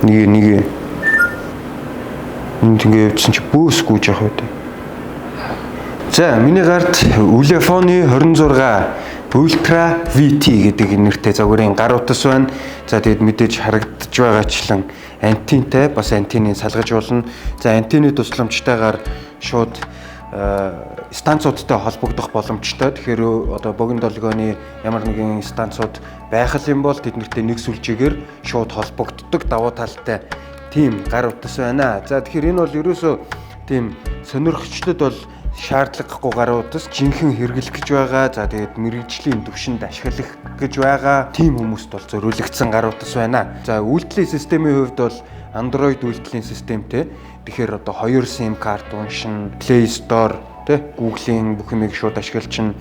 Нэг нэг энд ингэ явуулсан чи бөөс гүйж явах үү? За, миний гарт Ulefone 26 Ultra VT гэдэг нэртэй загварын гар утас байна. За, тэгэд мэдээж харагдаж байгаачлан антентай, бас антеныг салгаж болно. За, антенны тусламжтайгаар шууд станцуудтай холбогдох боломжтой. Тэгэхээр одоо богино долгионы ямар нэгэн станцууд байх юм бол тэднэртэй нэг сүлжээгээр шууд холбогддог давуу талтай тийм гар утас байна. За, тэгэхээр энэ бол ерөөсөө тийм сонирхогчдод бол шаардлагагүй гар утас, жинхэнэ хэрэглэх гэж байгаа. За, тэгээд мэргэжлийн төвшөнд ашиглах гэж байгаа тийм хүмүүст бол зориулагдсан гар утас байна. За, үйлдэлийн системийн хувьд бол Android үйлдэлийн системтэй. Тэгэхээр одоо 2 SIM карт уншин, Play Store, тэ, Google-ийн бүх юмыг шууд ашиглаж чинь.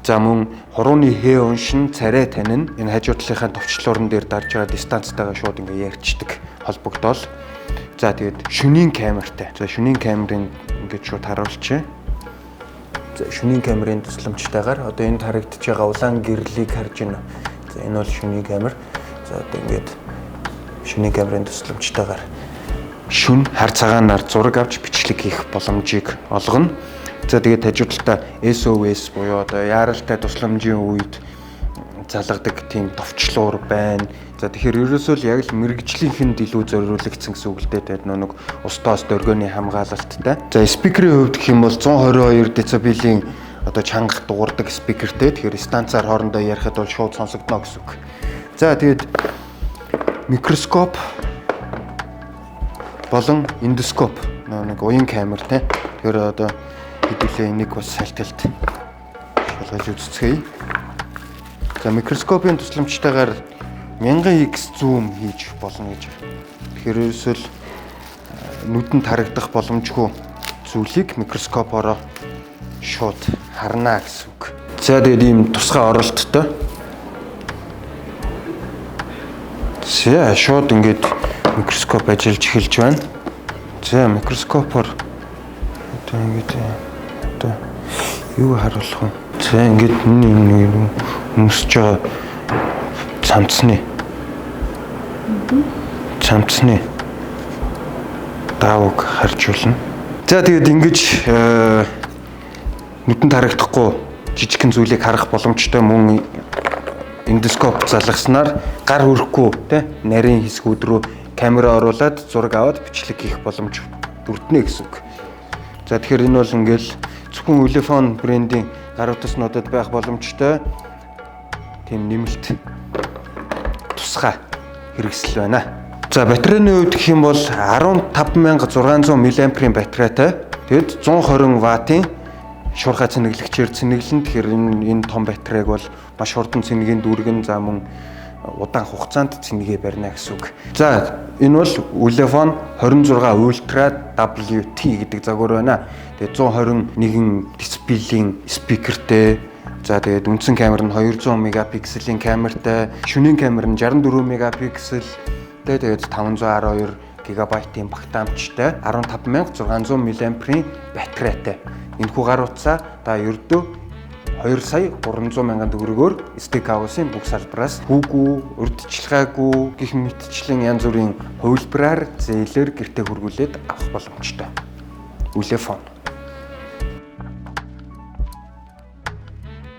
За, мөн хурууны хээ уншин, царай танина. Энэ хажуу талынхаа товчлуурн дээр дарж байгаа дистанцтайгаа шууд ингээ ярьцдаг, холбогдоол. За, тэгээд шөнийн камертай. За, шөнийн камерын ингээд шууд харуулчихъя. За, шөнийн камерын тусламжтайгаар одоо энд харагдаж байгаа улаан гэрлийг харж байна. За, энэ бол шөнийн камер. За, одоо ингээд шөнийн камерын тусламжтайгаар шүн хар цагаанаар зураг авч бичлэг хийх боломжийг олгоно. За, тэгээд хажуу талдаа SOS буюу одоо яаралтай тусламжийн үед залгадаг тийм товчлуур байна. За, тэгэхээр ерөөсөө л яг л мэргэжлийнхэнд илүү зориулагдсан гэсэн үг л дээ. Тэгээд нэг устдаас дөргөөний хамгаалалттай. За, speaker ийн хувьд гэх юм бол 122 децибелийн одоо чанга дуурдаг speaker тэй. Тэгэхээр станцаар хоорондоо ярихад бол шууд сонсогдно гэсэн үг. За, тэгээд микроскоп болон эндоскоп, нэг уян камер те. Тэгэхээр одоо хэдүүлээ энийг бас салталт шалгаж үзцгээе. За, микроскопын тусламжтайгаар 1000x zoom хийж болно гэж. Тэгэхээр ерөөсөө л нүдэнд харагдах боломжгүй зүйлийг микроскопороо шууд харна гэсэн үг. За, тэгээд ийм тусгай оролттой. За, шууд ингээд микроскоп ажиллаж эхэлж байна. За, микроскопоор одоо ингээд одоо юу харуулах вэ? За, ингээд миний нэг өмсөж байгаа цамцны даавыг харж болно. За, тэгээд ингэж нүдэнд харагдахгүй жижигхэн зүйлийг харах боломжтой, мөн эндоскоп залгаснаар гар хүрэхгүй те нарийн хэсгүүд рүү камера оруулаад зураг аваад бичлэг хийх боломж бүрднэ гэсэн үг. За, тэгэхээр энэ бол ингээл зөвхөн Ulefone брендийн гар утаснуудад байх боломжтой тийм нэмэлт тусгай хэрэгсэл байна. За, батарейны хувьд гэх юм бол 15,600 мА-ийн батарейтай. Тэгэд 120 ваттын шуурхай цэнэглэгчээр цэнэглэн. Тэгэхээр энэ том батарейг бол маш хурдан цэнэгийн дүүргэн, за мөн удаан хугацаанд цэнэгээ барина гэсэн үг. За, энэ бол Ulefone 26 Ultra WT гэдэг загвар байна. Тэгээд 121 децибелийн speaker тэй. За, тэгээд үндсэн камер нь 200 мегапикселийн камертай, шөнийн камер нь 64 мегапиксел, тэгээд 512 гигабайтын багтаамжтай, 15,600 мА-ийн батарейтай. Энэхүү гар утсаа та ердөө 2 сая 300 мянган төгрөгөөр Steak House-ын бүх салбараас хүүгүй, урьдчилгаагүй гэх мэтчлэн янз бүрийн хувилбараар зээлээр гэртээ хүргүүлээд авах боломжтой. Ulefone.